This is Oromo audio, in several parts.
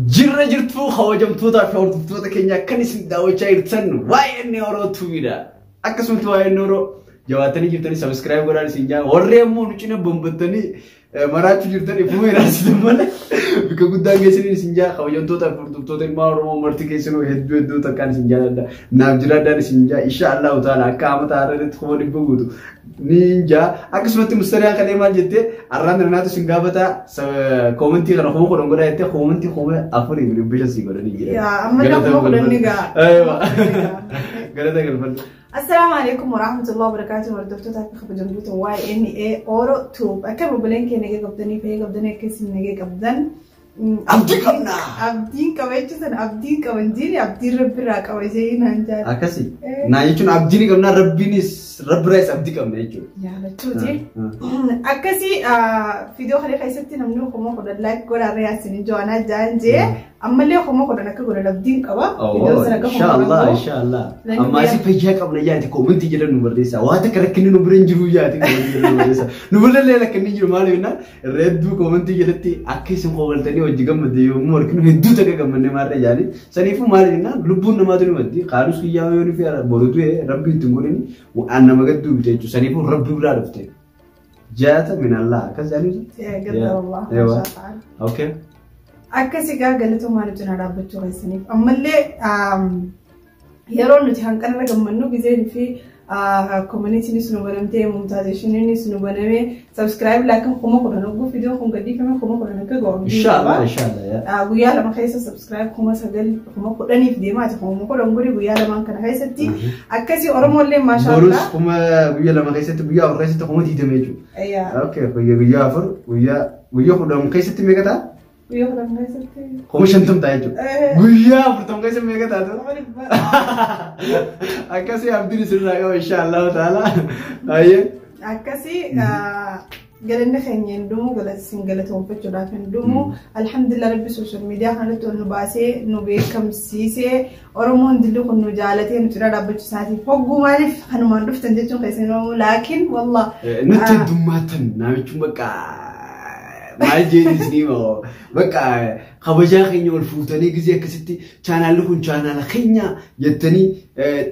Jirra jirtuu, kabajamtootaa fi hordoftoota keenya, akkan isin daawwachaa jirtan waa'ee Oromoo tuubiidha. Akkasumatti waa'ee Oromoo jabaatanii jirtanii subscribe godhaan isin jaa, warri ammoo nu cina bombattanii maraachuu jirtan ifuma iraasitan malee bikka guddaan geessanii isin jaa. Kabajamtootaa fi hordoftoota ilmaan Oromoo marti keessanuu hedduu hedduu takkaan isin jaaladha. Naaf jiraadhaan isin jaa. Insha Allahu taala akka amata haaraatti 100,000 guutu ni jaa. Akkasumatti mustariyaan kalee maal jettee, arraan naatu isin gaafata, comment kana 10,000 godhaa jettee, comment 4,500 sii godhanii jira. Yaa, ammallee 10,000 ni ga'a. Galata galfadhu. Assalaamu alaikum warahmatullahi wabarakatuh. Hordoftoota fi kabajamtoota YNA Oro Tube. Akka bubuleen kee nagee qabdanii, fayyaa qabdanii, akka isin nagee qabdan. Abdii qabna! Abdiin qaba jechuun abdiin qaban jiini, abdiin rabbirraa qaba jee naan jaala. Akkasi. Naa jechuun abdii ni qabna, rabbiinis rabbiraayis abdii qabna jechuudha. Yaalachuuti. Akkasii viidiyoo kana keessatti namni 10,000 like godhaa yaasin jawaanaa jaan jee, ammallee 10,000 akka godhan abdiin qaba. Viidiyoo sana akka Inshallah, 10,000 inshallah. Amma asii fayyaa qabna yaati comment jedhan nu barreessa. Waa takka rakkinni nu bira hin jiru yaati comment jedhan nu barreessa. Nu birallee rakkinni jiru maal jennaan, irra hedduu comment jalatti akka isin qobaltanii hojii gammadde yommuu arginu hedduu takka gammanne maarra yaani. Saniifuu maal jennaan, lubbuun namaatu ni maddi. Kaanus guyyaa yoo ni fi boru du'e rabbi ittiin godhini waan nama gadduu bite jechuudha. Saniifuu rabbi biraa dhufte. Jaata min Allah akkas jedhanii. Galatoomaa. Ewa. Okay. Akkasii gaa, galatoomaa nu cinaa dhaabbachuu keessaniif. Ammallee yeroo nuti hanqarra gammannu gizeen fi communityinis nu banamtee, monetizationiinis nu banamee, subscribe laakiin 10,000 hogguu viidiyoon kun gadhiifame 10,000 akka ga'u. Inshallah, inshallah. Guyyaa 2 keessa subscribe 9,000 10,000f deemaati, 10,000 godhi guyyaa lamaan kana keessatti. Akkasii Oromoollee Borus maashaallah. Kuma guyyaa 2 keessatti, guyyaa 4 keessatti 20,000 jechuudha. Yaa. Okay, guyyaa 4, guyyaa 10 keessatti meeqa ta'a? Guyyaa 10 keessatti. 50,000 ta'a jechuudha. Guyyaa 40 keessa meeqa taatu? 100,000. Akkasii abdiin isinirraa qaba inshallah taala. Baay'ee. Akkasii galanni keenya hin dhumu, galata isin galatoonfachuudhaaf hin dhumu. Alhamdulillah, rabbi social media kanatti ol nu baasee, nu beekamsiisee, Oromoon dilli kun nu jaalatee nu cina dhaabbachuu isaatiif hogguu maaliif kanumaan dhuftan jechuun keessan Oromoo laakiin wallah. Nutti heddummaatan namichuun bakka maal jeenis ni moo bakka kabajaa keenya ol fuutanii gisee akkasitti chaanaalli kun chaanaala keenya jettanii,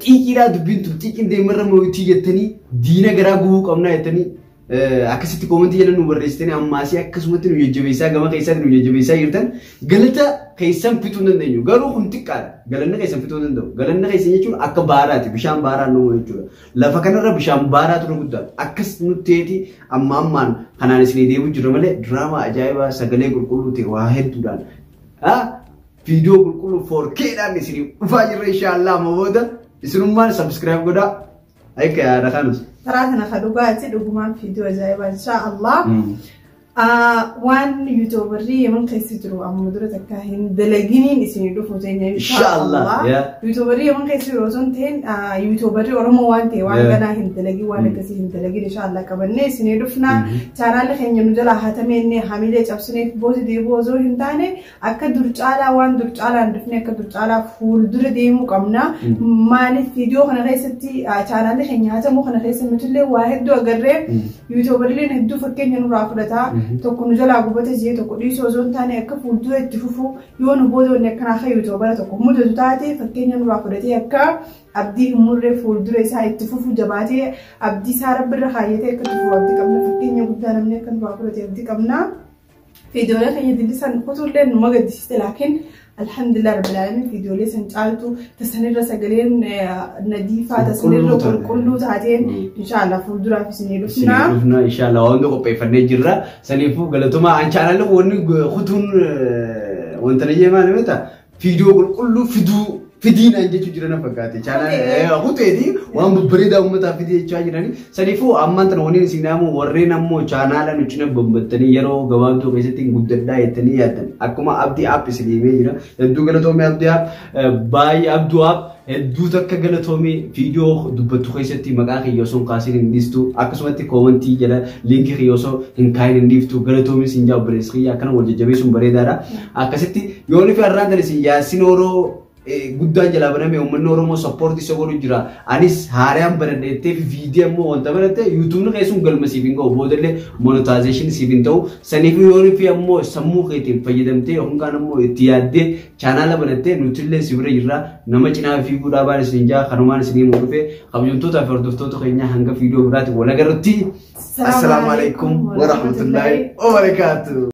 xiiqiidhaa dubbiin tun xiiqiin deemarra mootii jettanii, diina garaa gubuu qabnaa jettanii akkasitti comment jala nu barreessitanii, ammaasii akkasumatti nu jajjabeessaa, gama keessaatti nu jajjabeessaa jirtan, galata keessan fixuu hin dandeenyu. Garuu kun xiqqaadha. Galanni keessan fixuu hin danda'u. Galanni keessan jechuun akka baaraati, bishaan baaraan nu jechuudha. Lafa kanarra bishaan baaraatu nu guddaadha. Akkas nutteeti amma ammaan kanaan isinii deemuu jirra malee, diraamaa ajaa'ibaa sagalee qulqulluu ta'e waa hedduudhaan viidiyoo qulqulluu 4Kdhaan isinii dhufaa jirra inshaallah. Amma booda isinummaan subscribe godhaa. Akka yaada kanus. Karaa kana ka dhugaati, dhugumaan viidiyoo ajaa'ibaa insha Allah. Waan YouTuberri Yemen keessa jiru amma dura takka hin dalaginiin isinii dhufu teenya. Inshallah. YouTuberri Yemen keessa jiru osoo hin ta'in, YouTuberri Oromoo waan ta'e waan ganaa hin dalagin, waan akkasii hin dalagin inshallah qabannee isinii dhufna. Chaanaalli keenya nu jalaa hatamee inni hamilee cabsineef booda deebi'u osoo hin taane, akka dur caalaa, waan dur caalaan dhufne, akka dur caalaa fuuldura deemuu qabna. Maaliif viidiyoo kana keessatti chaanaalli keenya hatamuu kana keessa nutillee waa hedduu agarree, YouTuberilleen hedduu fakkeenya nurraa fudhataa, tokko nu jalaa gubate jee tokko dhiisuu osoo hin taane, akka fuuldura itti fufu, yoo nu booda wanni akkanaa akka YouTubera tokko mudatu taate fakkeenya nurraa fudhatee akka abdii hin murree fuuldura isaa itti fufu, jabaatee abdii isaa rabbirra kaayyatee akka itti fufu abdii qabna. Fakkeenya guddaa namni akka nurraa fudhate abdii qabna. Viidiyoolee keenya dillisan kutullee numa gaddisiiste, laakiin alhamdulillah rabbil alamin, viidiyoolee san caaltu tasanirra sagaleen nadiifaa tasanirra qulqulluu taateen inshallah fuulduraaf isinii dhufna. Isinii dhufna inshallah, waan hunda qopheeffannee jirra. Saniifuu galatomaa. An chaanaalli wanni kutuun wanta na jee maal beektaa, viidiyoo qulqulluu fiduu fidiinaan jechuu jiran fakkaate. Chaanaal kuteeti waan babbareedaa uummataaf fidii jechaa jirani. Saniifuu ammaan tana waniin isin naamu, warreen ammoo chaanaala nu cina bambattanii yeroo gabaabduu keessatti guddadhaa jettanii yaaddan. Akkuma Abdii App isin himee jira. Hedduu galatoomii Abdii App, baay'ee Abduu App hedduu takka galatoomii. Viidiyoo dubbattu keessatti maqaa kiyya osoo hin kaasin hin dhiistu, akkasumatti comment jala link kiyya osoo hin kaayin hin dhiiftu. Galatoomii sin jaa, obboleessi kiyya, akkana wal jajjabeessuun bareedaadha. Akkasitti yoo nufi har'aan tan isin yaasin horoo Guddaan jalaa baname, uummanni Oromoo support isa godhu jira. Anis haaraan banadheettee fi viidiyoo ammoo wanta banatte YouTubeni keessuun galma siif hin ga'u, boodallee monetization siif hin ta'u. Saniif yoo fi ammoo sammuu keetiin fayyadamtee yookaan ammoo itti yaaddee chaanaala banattee, nutillee si bira jirra, nama cinaa fiiguu dhaabaan isin jaa. Kanumaan isin himuu dhufe. Kabajamtootaa fi hordoftoota keenyaa, hanga viidiyoo biraatti wal agarrutti. Assalaamu alaikum warahmatullahi wabarakatuh.